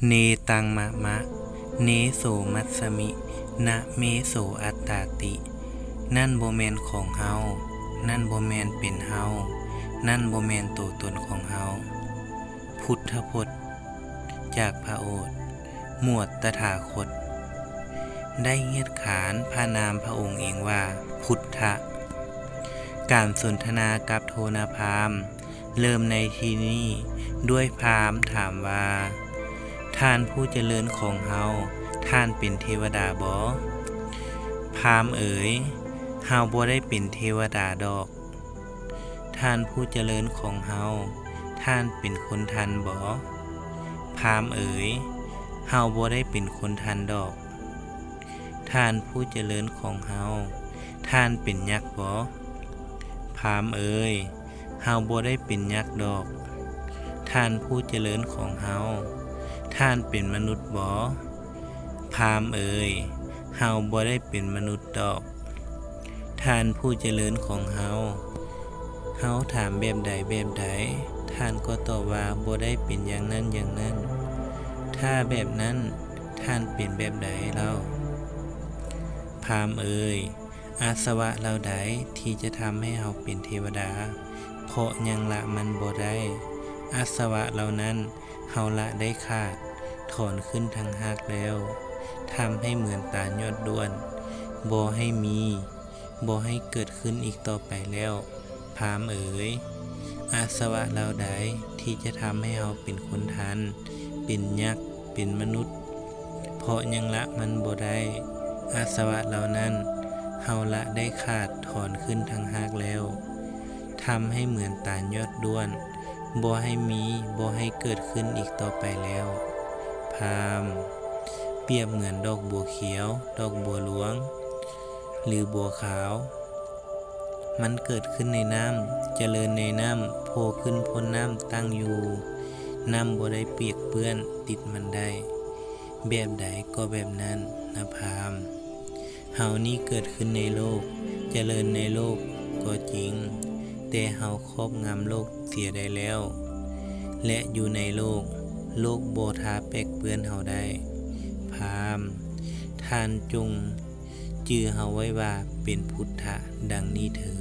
ເນຕັງມະມະ ເນໂສມັດສະມິ ນະເມໂສອັດຕາຕິ ນັ້ນບໍ່ແມ່ນຂອງເຮົາ ນັ້ນບໍ່ແມ່ນເປັນເຮົາ ນັ້ນບໍ່ແມ່ນໂຕຕົນຂອງເຮົາ. ພຸດທະພົດ ຈາກພະໂອດ ໝວດຕະຖາຄົດ ໄດ້ຮຽດຂານພະນາມພະອົງເອງວ່າ ພຸດທະ. ການສົນທະນາກັບໂທນະພາມ ເລີ່ມໃນທີ່ນີ້ດ້ວຍພາມຖາມວ່າ ທ່ານຜູ້ຈະເລີນຂອງເຮົາ ທ່ານເປັນເທວະດາບໍ? ພາມເອີຍ ເຮົາບໍ່ໄດ້ເປັນເທວະດາດອກ. ທ່ານຜູ້ຈະເລີນຂອງເຮົາ ທ່ານເປັນຄົນທັນບໍ? ພາມເອີຍ ເຮົາບໍ່ໄດ້ເປັນຄົນທັນດອກ. ທ່ານຜູ້ຈະເລີນຂອງເຮົາ ທ່ານເປັນຍັກບໍ? ພາມເອີຍ ເຮົາບໍ່ໄດ້ເປັນຍັກດອກ. ທ່ານຜູ້ຈະເລີນຂອງເຮົາ ທ່ານເປັນມະນຸດບໍ? ພາມເອີຍ ເຮົາບໍ່ໄດ້ເປັນມະນຸດດອກ. ທ່ານຜູ້ຈະເລີນຂອງເຮົາ ເຮົາຖາມແບບໃດແບບໃດ ທ່ານກໍຕອບວ່າບໍ່ໄດ້ເປັນຢ່າງນັ້ນຢ່າງນັ້ນ. ຖ້າແບບນັ້ນ ທ່ານເປັນແບບໃດເລົ່າ? ພາມເອີຍ ອາສະວະເຫຼົ່າໃດທີ່ຈະທຳໃຫ້ເຮົາເປັນເທວະດາ ເພາະຍັງລະມັນບໍ່ໄດ້. ອາສະວະເຫຼົ່ານັ້ນ ເຮົາລະໄດ້ຂາດຖອນຂຶ້ນທັງຮາກແລ້ວ ທຳໃຫ້ເໝືອນຕານຍອດດ້ວນ ບໍ່ໃຫ້ມີ ບໍ່ໃຫ້ເກີດຂຶ້ນອີກຕໍ່ໄປແລ້ວ. ພາມເອີຍ ອາສະວະເຫຼົ່າໃດທີ່ຈະທຳໃຫ້ເຮົາເປັນຄົນທັນ ເປັນຍັກ ເປັນມະນຸດ ເພາະຍັງລະມັນບໍ່ໄດ້ ອາສະວະເຫຼົ່ານັ້ນ ເຮົາລະໄດ້ຂາດຖອນຂຶ້ນທັງຮາກແລ້ວ ທຳໃຫ້ເໝືອນຕານຍອດດ້ວນ ບໍ່ໃຫ້ມີ ບໍ່ໃຫ້ເກີດຂຶ້ນອີກຕໍ່ໄປແລ້ວ. ພາມ ປຽບເໝືອນດອກບົວຂຽວ ດອກບົວຫຼວງ ຫຼືບົວຂາວ ມັນເກີດຂຶ້ນໃນນ້ຳ ຈະເລີນໃນນ້ຳ ໂຜ່ຂຶ້ນພົ້ນນ້ຳຕັ້ງຢູ່ ນ້ຳບໍ່ໄດ້ປຽກເປື້ອນຕິດມັນໄດ້. ແບບໃດກໍແບບນັ້ນນະພາມ. ເຮົານີ້ເກີດຂຶ້ນໃນໂລກ ຈະເລີນໃນໂລກກໍຈິງ ແຕ່ເຮົາຄອບງຳໂລກເສຍໄດ້ແລ້ວ ແລະ ຢູ່ໃນໂລກ ໂລກບໍ່ທາແປກເປື້ອນເຮົາໄດ້. ພາມ ທ່ານຈົ່ງຈື່ເຮົາໄວ້ວ່າເປັນພຸດທະ ດັ່ງນີ້ເທີ